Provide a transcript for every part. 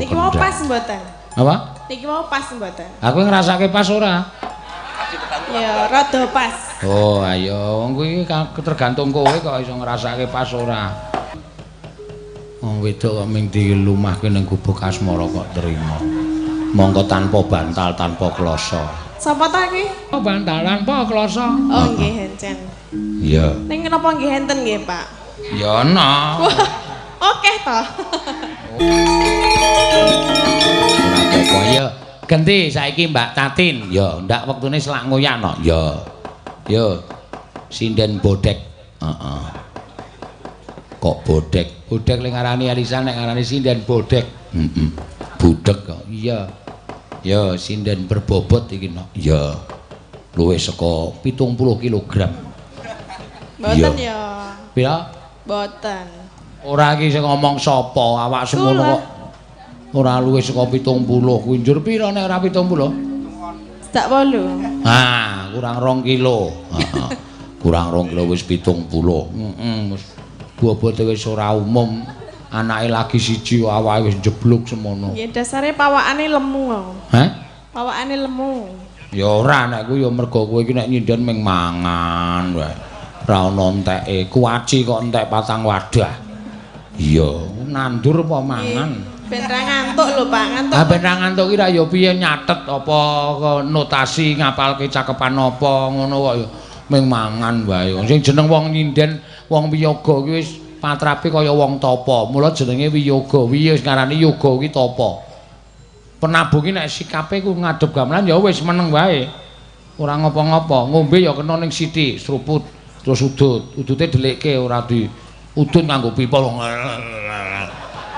Niki mau pas mboten? Apa? Niki mau pas mboten? Aku ngrasake pas ora? Ya rada pas. Oh, ayo wong kuwi tergantung kowe kok iso ngrasake pas ora. Wong wedok kok ming dilumahke ning gubuk asmara kok trima. Mongko tanpa bantal, tanpa kloso. Sapa ta iki? Oh, bantal tanpa kloso. Oh, nggih encen. Iya. Ning kenapa nggih enten nggih, Pak? Ya ana. Oke to. Ora apa-apa ya. Genti saiki Mbak Tatin. Ya, ndak wektune selak ngoyak no. Ya. Ya. Sinden bodek. Heeh. Kok bodek? Bodek ling ngarani Elisa nek ngarani sinden bodek. Heeh. Budek kok. Iya. Ya, sinden berbobot iki no. Ya. Luwih saka 70 kilogram. Mboten ya. Pira? Mboten. Ora iki sing ngomong sapa, awak semono kok ora luwih saka 70 kuwi njur pira nek ora 70? Sedak 8. Ah, kurang 2 kilo. Heeh. Kurang 2 kilo wis 70. Heeh, wis bobote wis ora umum. Anake lagi siji awake wis njeblug semono. Nggih, dasare pawakane lemu kok. Hah? Pawakane lemu. Ya ora nek kuwi ya mergo kowe iki nek nyinden ming mangan wae. Ora ono enteke, kuaci kok entek 4 wadah. Iya, nandur apa mangan? Ben ra ngantuk lho, Pak, ngantuk. Ah ben ra ngantuk ki ra ya piye nyatet apa notasi ngapalke cakepan apa ngono kok ya ming mangan wae. Sing jeneng wong nyinden, wong wiyaga ki wis patrape kaya wong tapa. Mula jenenge wiyaga. Wiya wis ngarani yoga ki tapa. Penabuh ki nek sikape ku ngadhep gamelan ya wis meneng wae. Ora ngopo-ngopo, ngombe ya kena ning sithik, sruput terus udut. Udute dhelikke ora di udut nganggo pipa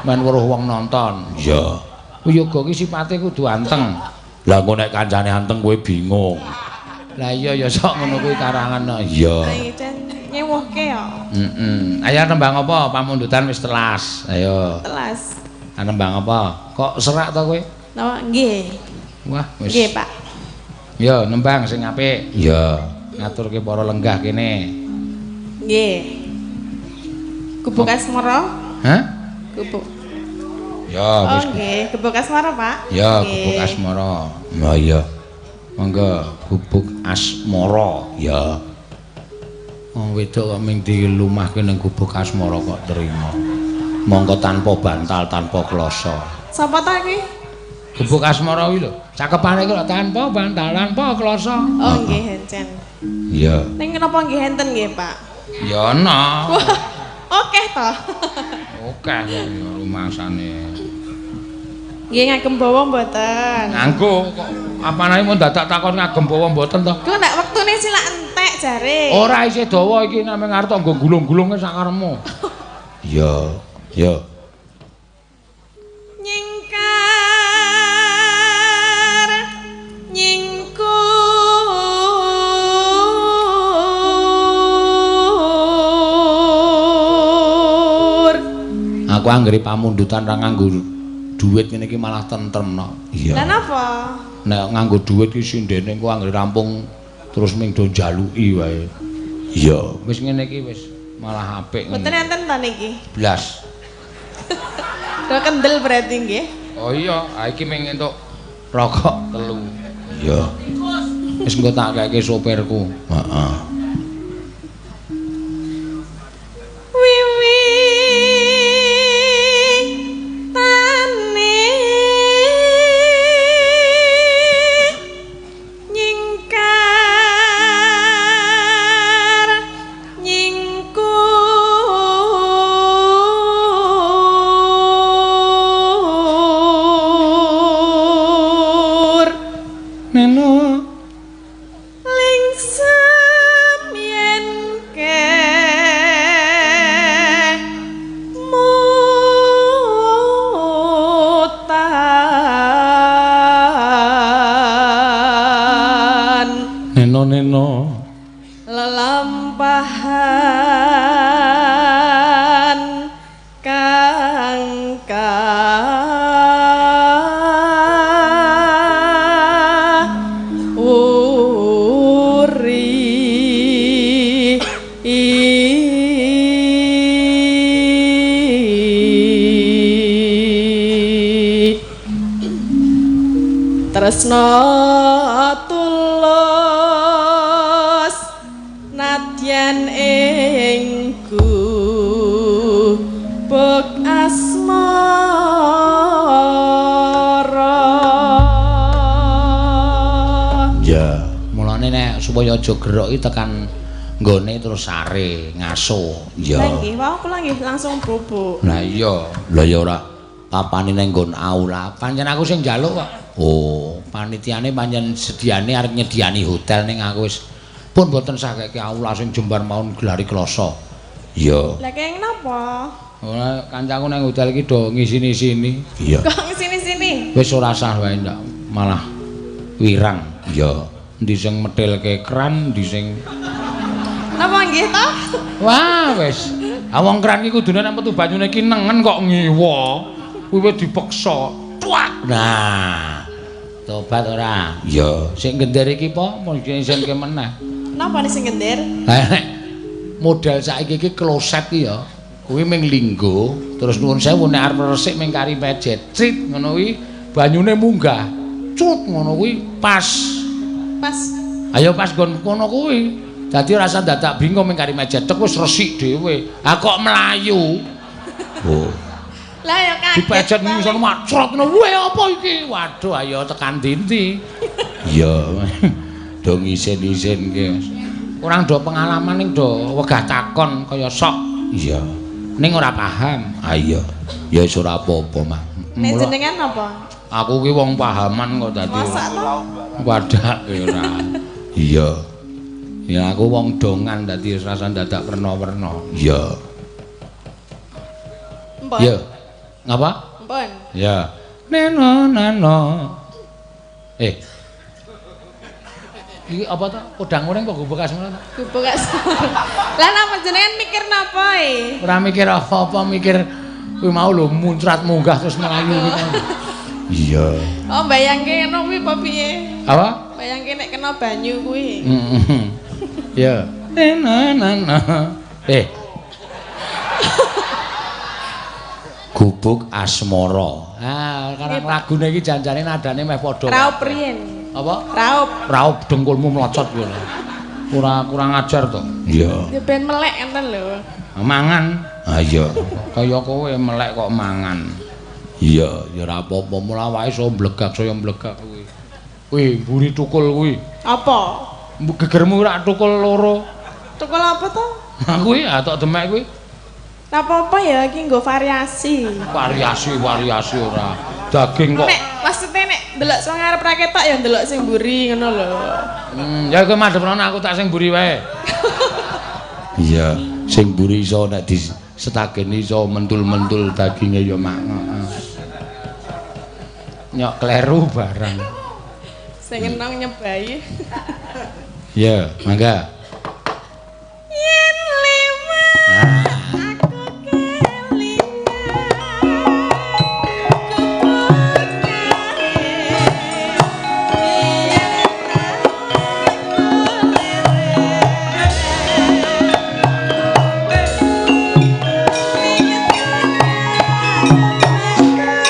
men weruh wong nonton. Iya. Wiyaga ki sipate kudu anteng. Lah engko nek kancane anteng kowe bingung. Lah iya ya sok ngono kuwi karangan. Iya. Nyewuhke ya. Heeh. Ayo nembang apa? Pamundutan wis telas. Ayo. Telas. Nembang apa? Kok serak to kowe? Napa? Nggih. Wah, wis. Nggih, Pak. Yo nembang sing apik. Iya. Ngaturke para lenggah kene. Nggih. Gubuk Asmara? Hah? Gubuk. Ya, wis. Oh, nggih, Gubuk Asmara, Pak. Ya, Gubuk Asmara. Lah iya. Monggo Gubuk Asmara. Ya. Wong wedok kok ming dilumahke ning Gubuk Asmara kok trima. Mongko tanpa bantal, tanpa kloso. Sapa ta iki? Gubuk Asmara kuwi lho. Cakepane kuwi tanpa bantal, tanpa kloso. Oh, nggih, encen. Iya. Ning kenapa nggih enten nggih, Pak? Ya ana. Oke to. Oke kok rumasane. Nggih ngagem bawa mboten? Nganggo kok apanane mun dadak takon ngagem bawa mboten to? Ku nek wektune silak entek jare. Ora isih dawa iki nek ngarep nggo gulung-gulunge sak karepmu. Iya, iya. Nyingkar nyingkur aku anggere pamundutan ra nganggo dhuwit ngene iki malah tentrem no. Iya. Lah napa? Nek nganggo dhuwit ki sindene engko anggere rampung terus ming do njaluki wae. Iya, wis ngene iki wis malah apik ngene. Mboten enten ta niki? Blas. Do kendel berarti nggih. Oh iya, ha iki ming entuk rokok 3. Iya. Wis engko tak keke sopirku. Heeh. Lingsar Tresna tulus nadyan ing gubuk asmara. Ya, mulane nek supaya aja gerok iki tekan nggone terus sare ngaso. Lah nggih, wau kula nggih langsung bubuk. Lah iya, lah ya ora papane nang nggon aula. Pancen aku sing njaluk kok. Oh, panitiane pancen sediane arep nyediani hotel ning aku wis pun mboten sah keke aula sing jembar mawon gelari kloso. Iya. Lah kenging napa? Ora kancaku nang hotel iki do ngisini-sini. Iya. Kok ngisini-sini? Wis ora sah wae ndak malah wirang. Iya. Endi sing metilke kran, endi sing Napa nggih to? Wah, wis. Ha wong kran iki kudune nek metu banyune iki nengen kok ngiwa. Kuwi wis dipeksa. Tuak. Nah. Tobat ora? Iya. Sing gender iki po mungkin isinke meneh. Napa sing gender? Lah nek model saiki iki kloset iki ya. Kuwi ming linggo, terus nuwun sewu nek arep resik ming kari pejet. Crit ngono kuwi banyune munggah. Cut ngono kuwi pas. Pas. Ayo pas nggon kono kuwi. Dadi ora usah dadak bingung ming kari mejet tek wis resik dhewe. Ha kok mlayu. Oh. Lah ya kaget. Dipejet ngisor macrot ngono. Weh apa iki? Waduh ayo tekan dindi. Iya. Do ngisin-isinke. Kurang do pengalaman ning do wegah takon kaya sok. Iya. Ning ora paham. Ha iya. Ya wis ora apa-apa, Mas. Nek jenengan napa? Aku ki wong pahaman kok dadi. Masa to? Wadah ora. Iya. Ya aku wong dongan dadi wis rasa dadak werna-werna. Iya. Empun. Ya. Ngapa? Empun. Ya. Neno nano. Eh. Iki apa to? Podang kuning kok gubuk asmara to? Gubuk asmara. Lah napa jenengan mikir napa e? Ora mikir apa-apa, mikir kuwi mau lho muncrat munggah terus mlayu kuwi. Iya. Oh, bayangke ngono kuwi apa piye? Apa? Bayangke nek kena banyu kuwi. Heeh. Ya. Neno nano. Eh. Gubuk Asmara. Ah, karang lagune iki janjane nadane meh padha. Raup riyen. Apa? Raup. Raup dengkulmu mlocot kuwi. Ora kurang ajar to. Iya. Ya ben melek enten lho. Mangan. Ha iya. Kaya kowe melek kok mangan. Iya, ya ora apa-apa mula awake iso mblegak saya mblegak kuwi. Kuwi mburi tukul kuwi. Apa? Gegermu ora tukul loro. Tukul apa to? Ha kuwi atok demek kuwi. Ora apa-apa ya iki nggo variasi. Variasi ora. Daging kok. Nek maksudnya nek ndelok sing ngarep ra ketok ya ndelok sing mburi ngono lho. Ya kowe madhep rono aku tak sing mburi wae. Iya, sing mburi iso nek disetakene iso mentul-mentul daginge ya mak. Nyok kleru barang. Sing enong nyebai. Iya, mangga. Yen liwat aku kelingan gubuk kae yen aku leren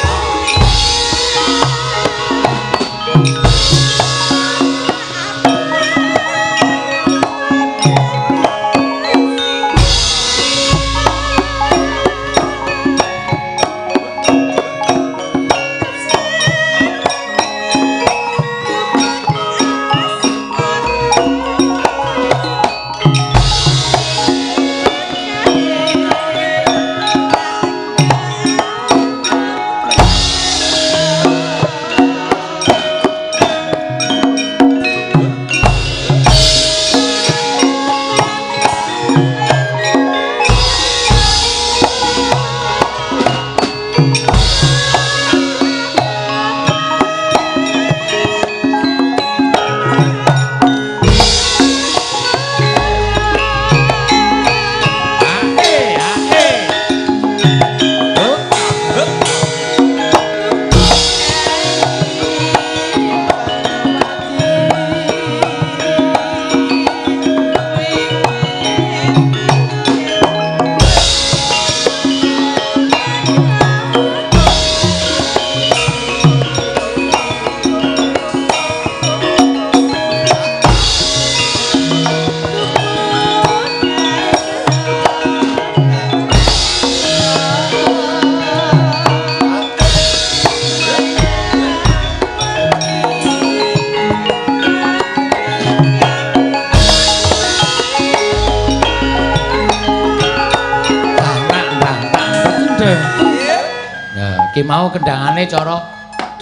mau kendangane cara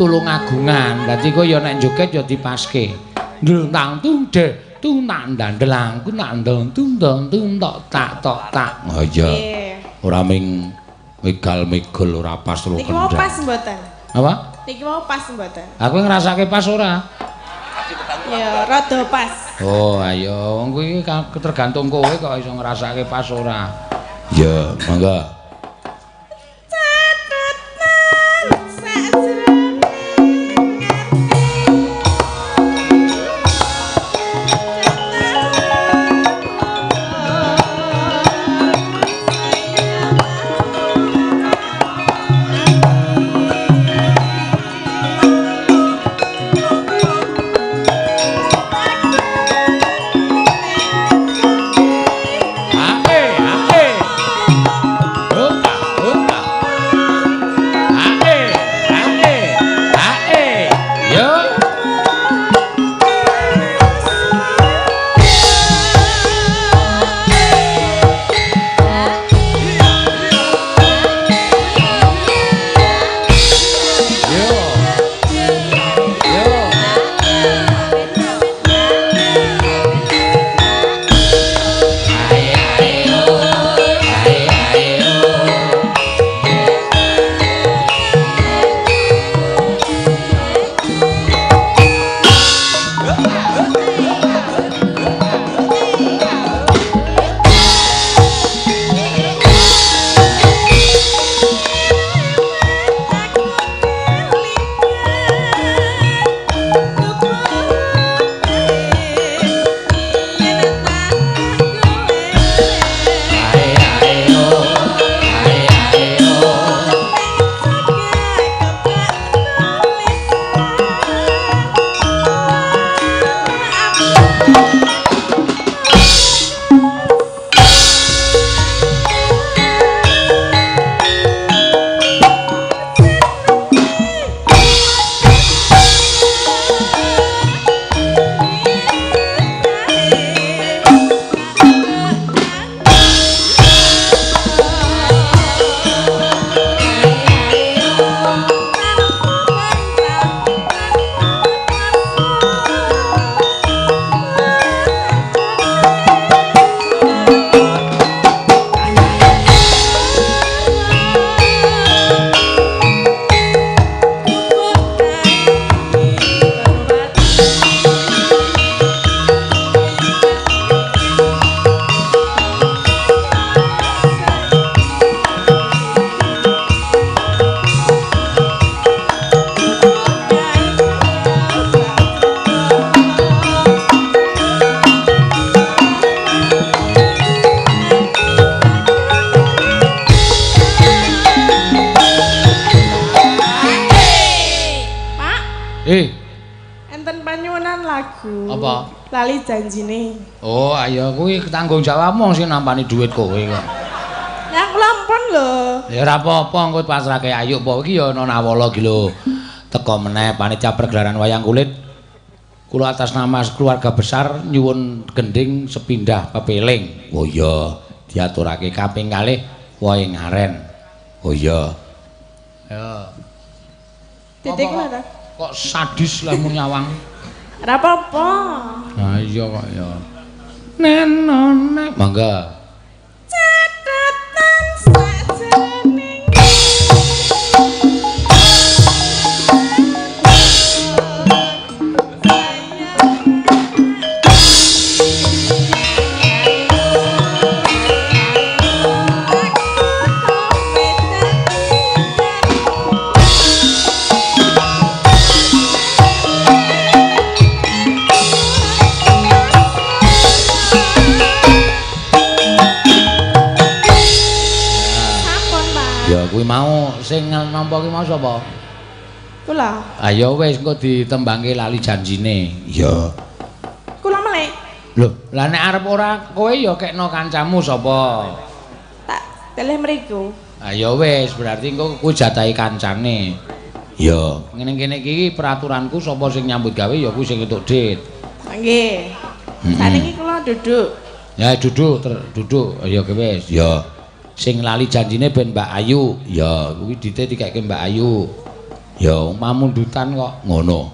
Tulungagungan. Dadi kowe ya nek joget ya dipaske. Ndlentang tung de tung tak ndandelang ku tak ndong tung ndong tung tok tak tok tak. Oh iya. Ora ming megal-megol ora pas ro kendang. Niki mau pas mboten? Apa? Niki mau pas mboten? Aku ngrasake pas ora? Ya rada pas. Oh ayo wong kuwi tergantung kowe kok iso ngrasake pas ora. Ya, monggo. Enten panyuwunan lagu. Apa? Lali janjine. Oh, ayo kuwi tanggung jawabmu sing nampani dhuwit kowe kok. Ya kula ampun lho. Ya ora apa-apa engko pasrahke Ayu apa iki ya ana nawala iki lho. Teko meneh panitia pergelaran wayang kulit. Kula atas nama keluarga besar nyuwun gending sepindah pepeling. Oh iya, diaturake kaping kalih wohe ngaren. Oh iya. Ya. Titik lho. Kok sadis lah mu nyawang. Ora apa-apa. Ha iya kok ya. Nenone. Mangga. Catatan sajroning Ya kuwi mau sing nampa kuwi mau sapa? Kula. Ayo wis engko ditembangke lali janjine. Iya. Kula melek. Lho, lah nek arep ora kowe ya kekno kancamu sapa? Tak teleh mriku. Ayo wis, berarti engko kuwi jatahe kancane. Iya. Ngene kene iki peraturanku sapa sing nyambut gawe ya kuwi sing entuk dit. Nggih. Saniki kula duduk. Ya duduk, duduk. Ya wis. Ya. Sing lali janjine ben Mbak Ayu. Ya, kuwi dite dikeke Mbak Ayu. Ya, pamundutan kok ngono.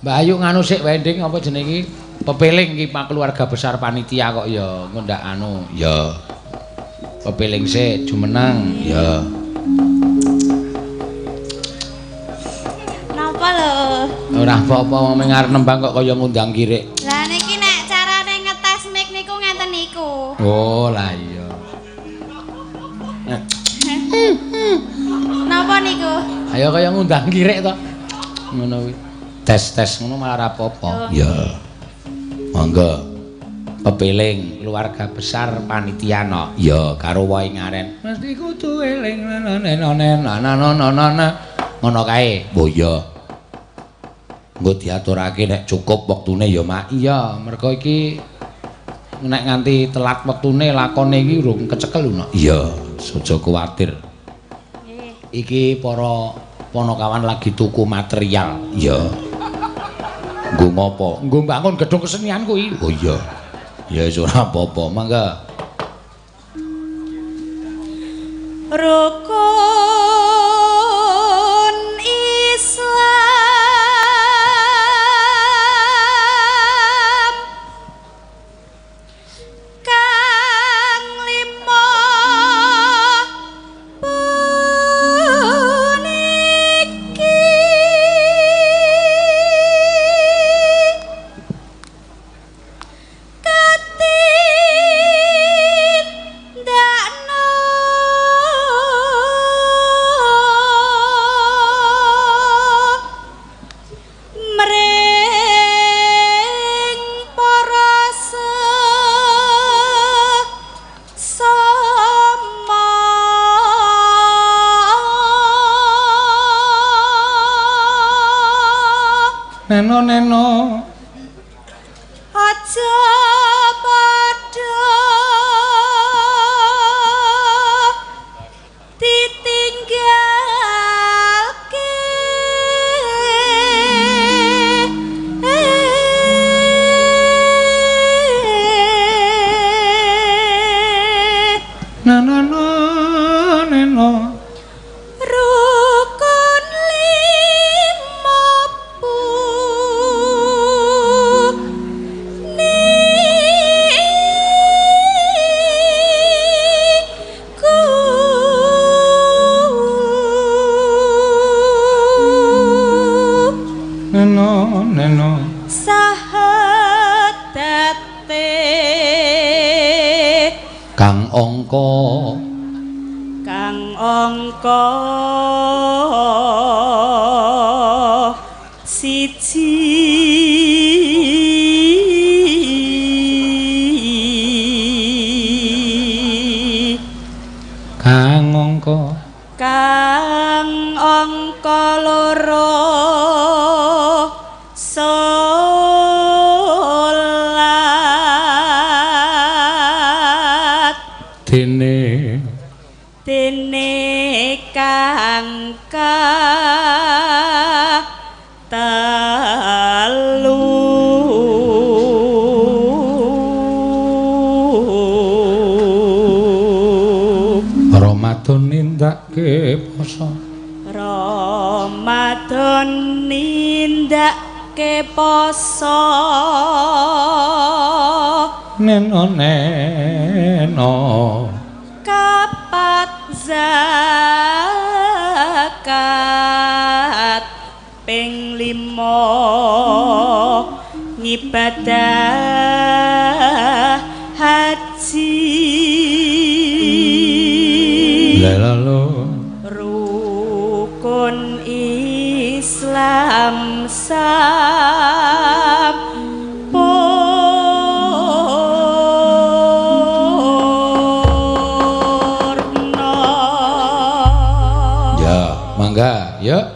Mbak Ayu nganu sik wae Nding, apa jenenge iki? Pepeling iki pak keluarga besar panitia kok ya ngendak anu. Ya. Pepeling sik jumeneng. Ya. Napa lho? Ora apa-apa wong arep nembang kok kaya ngundang kirik. Lah niki nek carane ngetes mic niku ngenten niku. Oh, lah iya. Napa niku? Ayo kaya ngundang kirik to. Ngono kuwi. Tes-tes ngono malah ora apa-apa. Ya. Monggo. Pepeling keluarga besar panitia no. Ya, karo wae ngaren. Mesti kudu eling nana. Ngono kae. Oh iya. Engko diaturake nek cukup wektune ya, Mak. Iya, mergo iki nek nganti telat wektune lakone iki urung kecekel lho, Nok. Iya, aja kuwatir. Nggih. Iki para ponokawan lagi tuku material. Iya. Nggo ngopo? Nggo mbangun gedung kesenian kuwi. Oh iya. Ya wis ora apa-apa, mangga. Rukun Islam kang lima puniki katindakno mring para sesama. Neno neno. Aja padha ditinggalke Neno neno. Rukun lima puniku Neno neno. Sahadate Kang angka kang angka siji kang angka kang angka loro salat dene dene kang katelu Ramadan nindakake poso. Ramadan nindakake poso Neno neno. Kapat zakat ping lima ngibadah haji. Lelalo Rukun Islam sampurna. Ya, mangga, yuk. Yuk.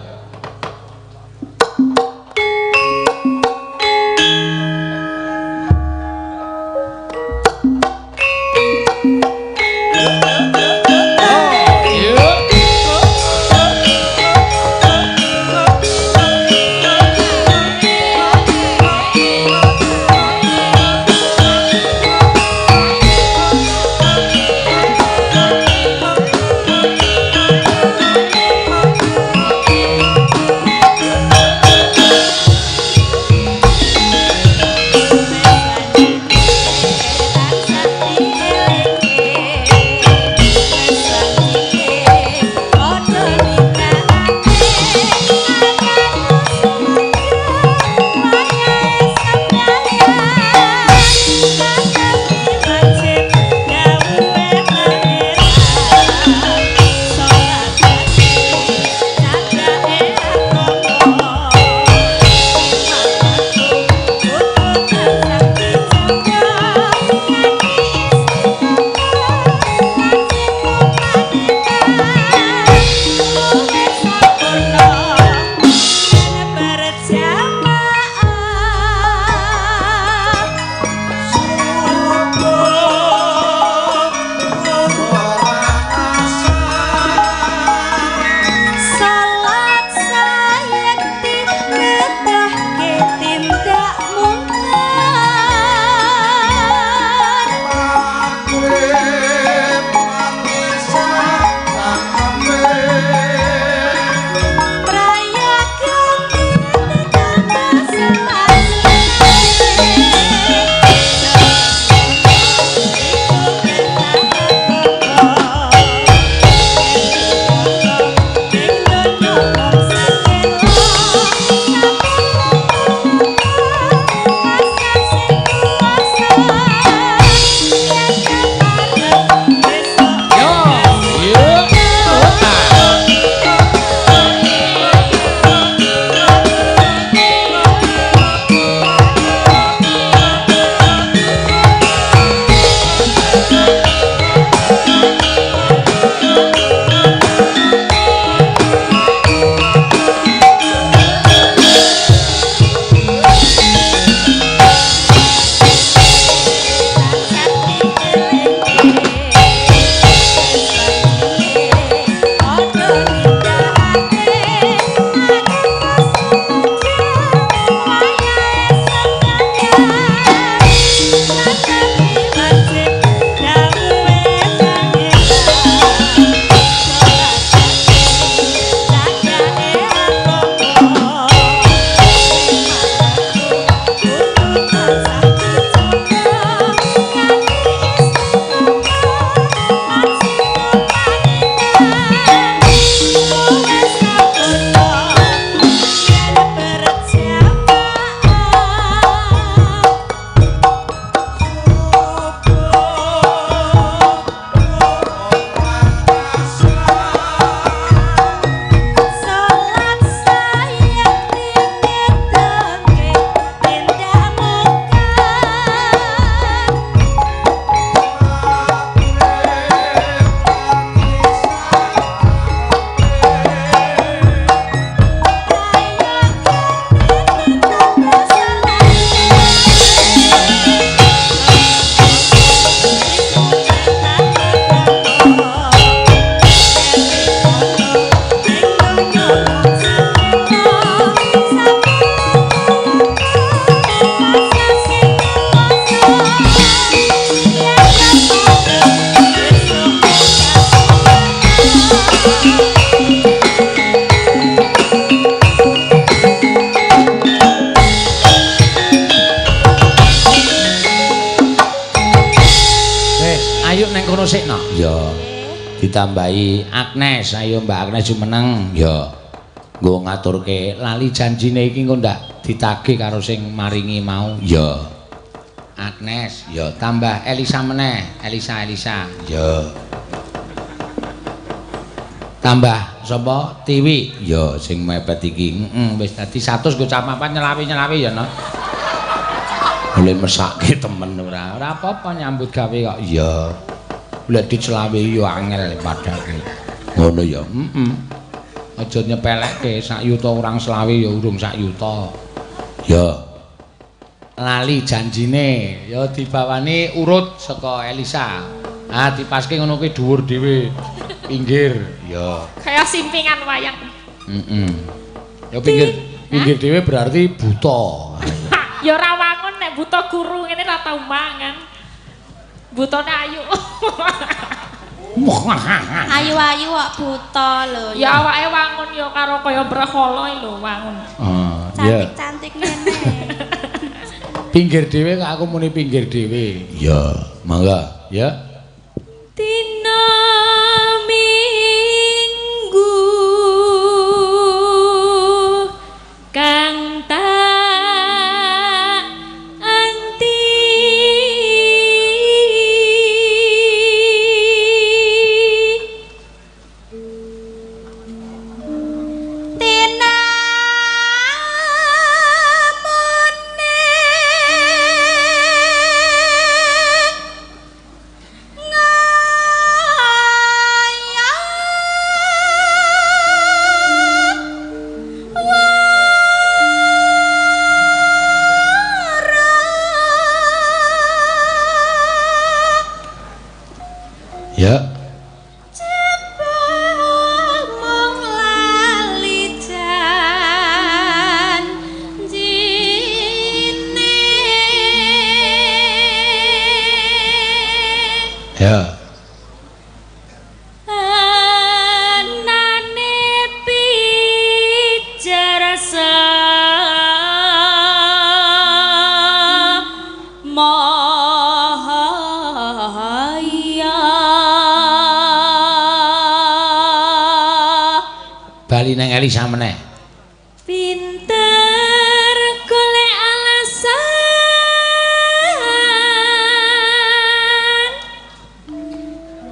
Ya. Ditambahi Agnes, ayo Mbak Agnes jumeneng. Ya. Nggo ngaturke lali janjine iki engko ndak ditagih karo sing maringi mau. Ya. Agnes, ya tambah Elisa meneh, Elisa Elisa. Ya. Tambah sapa? Tiwi. Ya sing mepet iki. Heeh, wis dadi 100 nggo cah papat nyelawi-nyelawi ya, no. Boleh mesake temen ora. Ora apa-apa nyambut gawe kok. Iya. Lek dicelawi yo angel padake. Ngono ya. Heeh. Aja nyepelekke sak yuta orang selawe ya urung sak yuta. Ya. Lali janjine ya dibawani urut saka Elisa. Ah dipaske ngono kuwi dhuwur dhewe. Pinggir. Ya. Kaya simpingan wayang. Heeh. Ya pinggir pinggir dhewe berarti buta. Ya ora wangun nek buta guru ngene ora tau mangan. Butone ayu. Ayu-ayu kok buta lho. Ya awake wangun ya karo kaya brahala lho wangun. Ah, iya. Cantik-cantik ngene. Pinggir dhewe kok aku muni pinggir dhewe. Ya, mangga, ya. Dina Minggu kang tak anti Tina Ya. Mung lali janjine. Ya. Anane pijar mahaya. Bali nang Elisa meneh. Pinter golek alasan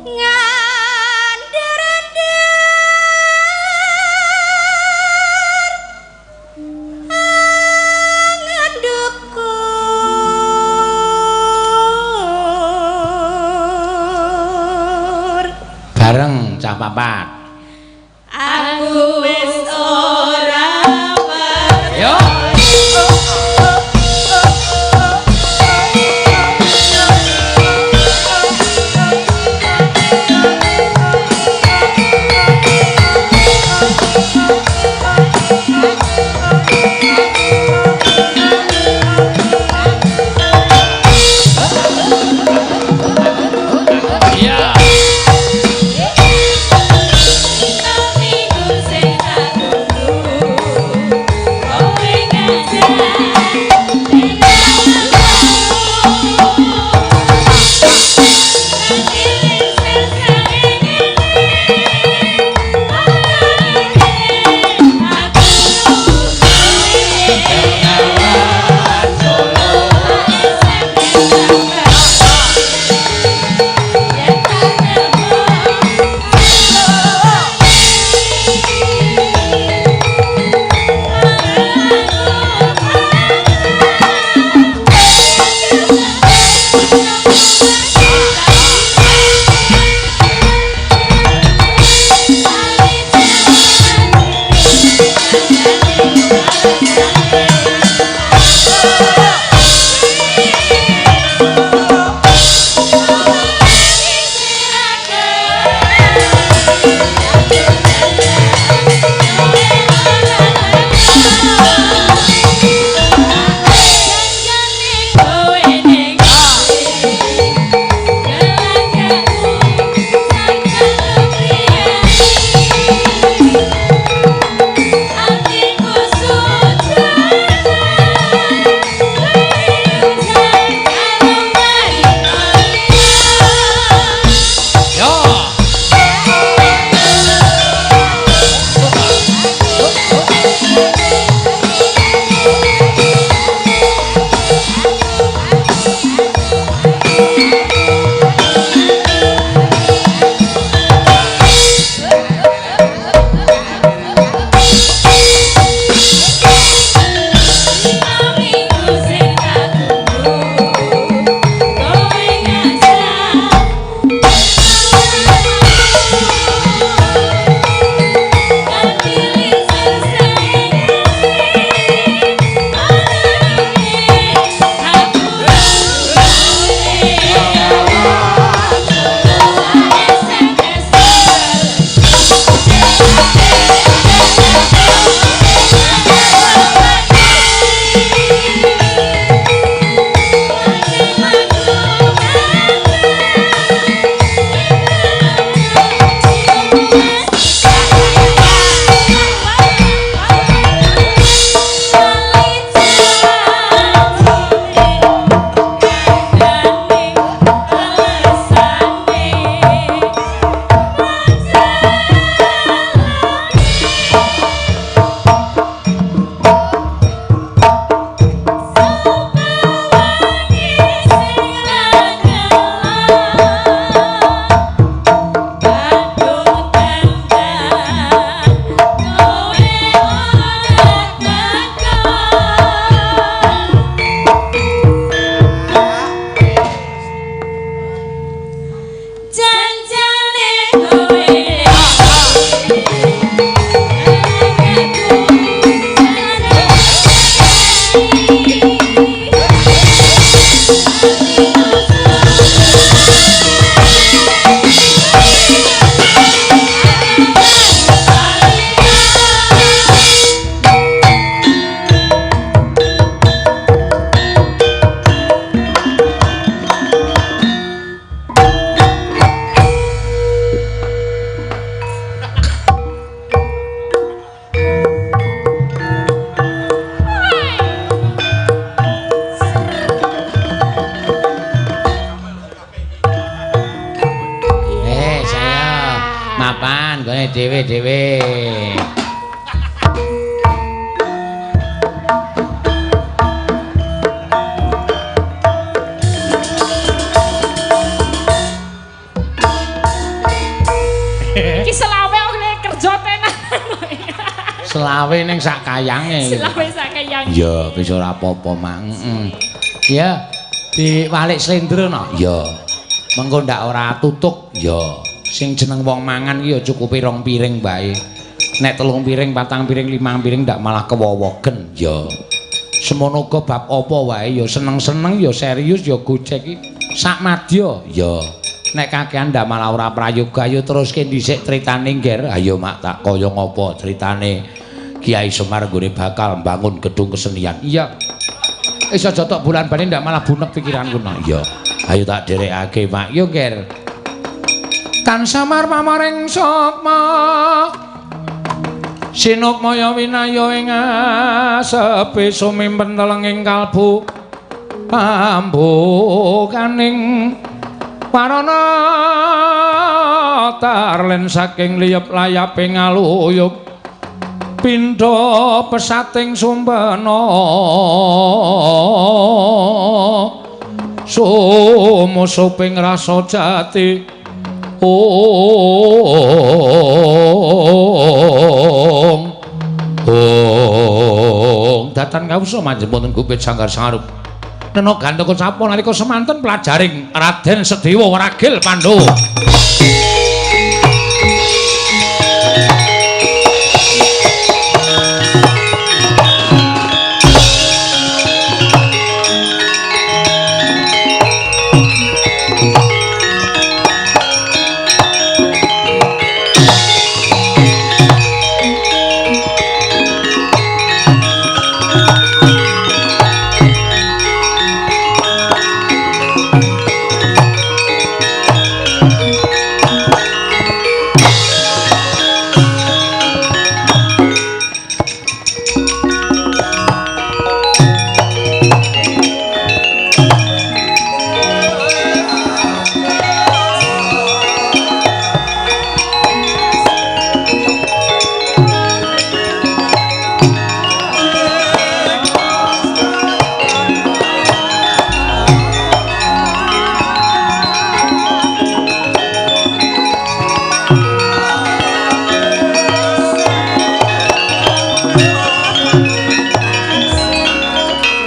Ngandar-andar angendukur. Bareng cah papat. Aku wis ora Yo. Iya. Minggu sing tak tunggu kowe ngajak dhewe-dhewe. Iki selawe oleh kerja tenan. Selawe ning sak kayange. Selawe sak kayange. Ya, wis ora apa-apa, Mang. Heeh. Ya, diwalik slendro no. Ya. Mengko ndak ora tutuk. Ya. Sing jeneng wong mangan ki ya cukupe 2 piring bae. Nek 3 piring, 4 piring, 5 piring ndak malah kewowogen. Ya. Semono uga bab apa wae ya seneng-seneng ya serius ya gojek ki sak madya. Ya. Nek kakean ndak malah ora prayoga. Ayo teruske dhisik critane, Ngger. Ayo Mak, tak kaya ngapa critane Kiai Semar nggone bakal mbangun gedung kesenian. Iya. Wis aja tok bulan bane ndak malah bunek pikiranku. Nah, iya. Ayo tak dherekake, Mak. Yo, Ngger. Tan samar pamaring sukma sinukmaya winaya ing asepe sumimpen telenging kalbu pambukaning parana tarlen saking liyep layaping aluyup pindha pesating sumbena sumusuping rasa jati ong ong datan kawusa manjing wonten gupit sanggar sangarup nena gantaka sapa nalika semanten pelajaring Raden Sedewa Ragil Pandhawa.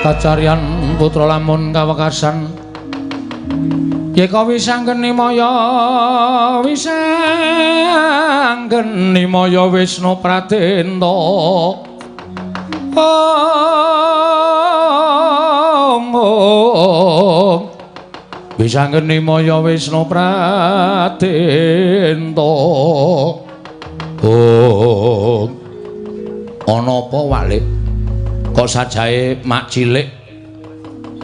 Kacarian putra lamun kawekasan yeka wisanggeni maya wisanggeni maya Wisnu Pradenta ong ong wisanggeni maya Wisnu Pradenta ong. Ana apa Walik? Kok sajae mak cilik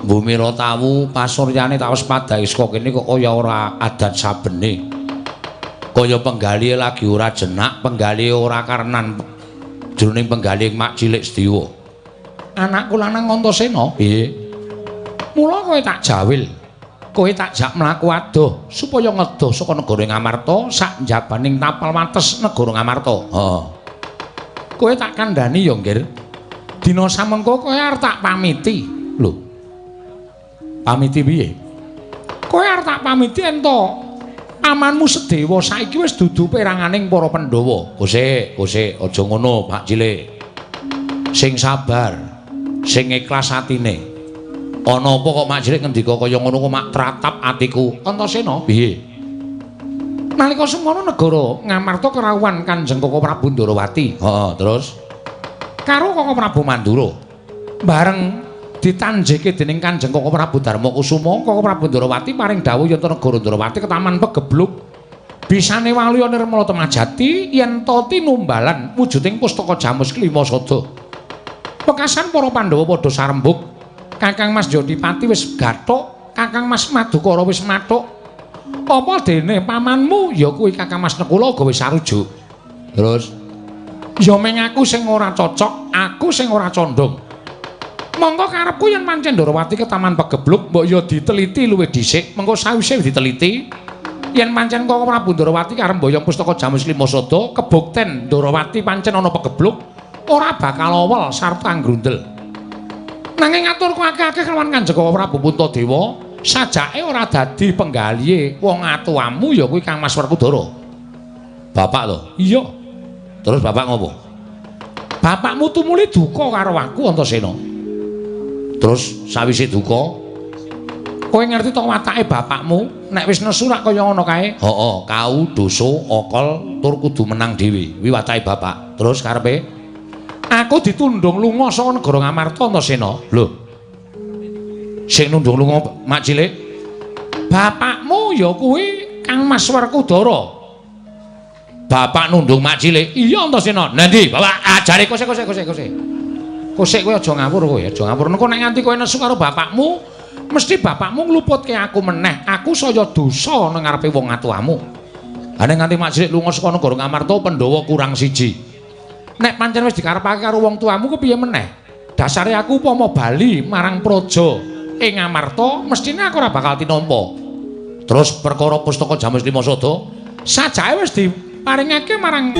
Bumira tawu pasuryane tawes padhae saka kene kok kaya ora adat sabene. Kaya penggalihe lagi ora jenak, penggalihe ora karenan jroning penggalih mak cilik Sedewa. Anakku lanang Antasena. Piye? Mula kowe tak jawil. Kowe tak jak mlaku adoh supaya ngedoh saka negara Ngamarta sak njabaning tapal wates negara Ngamarta. Heeh. Kowe tak kandhani ya, Nggir. Dina samengko kowe arep tak pamiti. Lho. Pamiti piye? Kowe arep tak pamiti ento pamanmu Sedewa saiki wis dudu peranganing para Pandhawa. Kosek, kosek, aja ngono, Pak Cilik. Sing sabar, sing ikhlas atine. Ana apa kok Mak Cilik ngendika kaya ngono kok mak tratap atiku. Antasena, piye? Nalika semono negara Ngamarta kerawuhan Kanjeng Koko Prabu Ndorowati. Heeh, terus karo Koko Prabu Mandura. Bareng ditanjeke dening Kanjeng Koko Prabu Darmakusuma, Koko Prabu Ndorowati paring dawuh yen negara Ndorowati ketaman pegebluk. Bisane waluya nirmala temajati yen ta tinumbalan wujuding pustaka Jamus Klima Sada. Wekasan para Pandhawa padha sarembug. Kakang Mas Jodipati wis gathuk, Kakang Mas Madukara wis mathuk. Apa dene pamanmu ya kuwi Kakang Mas Nekula uga wis sarujuk. Terus ya meng aku sing ora cocok, aku sing ora condong. Monggo karepku yen pancen Ndorowati ke Taman Pegebluk mbok ya diteliti luwih dhisik, mengko sawise diteliti Yen pancen Koko Prabu Ndorowati arep mboyong pustaka Jamus Lima Sada, kebukten Ndorowati pancen ana pegebluk, ora bakal awel sarta nggrundel. Nanging aturku akeh-akeh kelawan Kanjeng Koko Prabu Puntadewa, sajake ora dadi penggalihe wong atuamu ya kuwi Kang Mas Werkudara. Bapak to? Iya. Terus bapak ngopo? Bapakmu tumuli duka karo aku, Antasena. Terus sawise duka, kowe ngerti to watake bapakmu nek wis nesu rak kaya ngono kae? Heeh, kau dosa okol tur kudu menang dhewe. Kuwi watake bapak. Terus karepe? Aku ditundung lunga saka negara Ngamarta, Antasena. Lho. Sing nundung lunga mak cilik? Bapakmu ya kuwi Kang Mas Werkudara. Bapak nundung mak cilik? Iya, Antasena. Nanti bapak ajare kosek kosek kosek kosek. Kosek kowe aja ngawur kowe, aja ngawur. Engko nek nganti kowe nesu karo bapakmu, mesti bapakmu ngluputke aku meneh. Aku saya dosa nang ngarepe wong atuamu. Ha nek nganti mak cilik lunga saka negara Ngamarta, Pandhawa kurang siji. Nek pancen wis dikarepake karo wong tuamu kepiye meneh? Dasare aku upama bali marang praja ing Ngamarta, mestine aku ora bakal tinampa. Terus perkara pustaka Jamus Lima Sada, sajake wis diparingake marang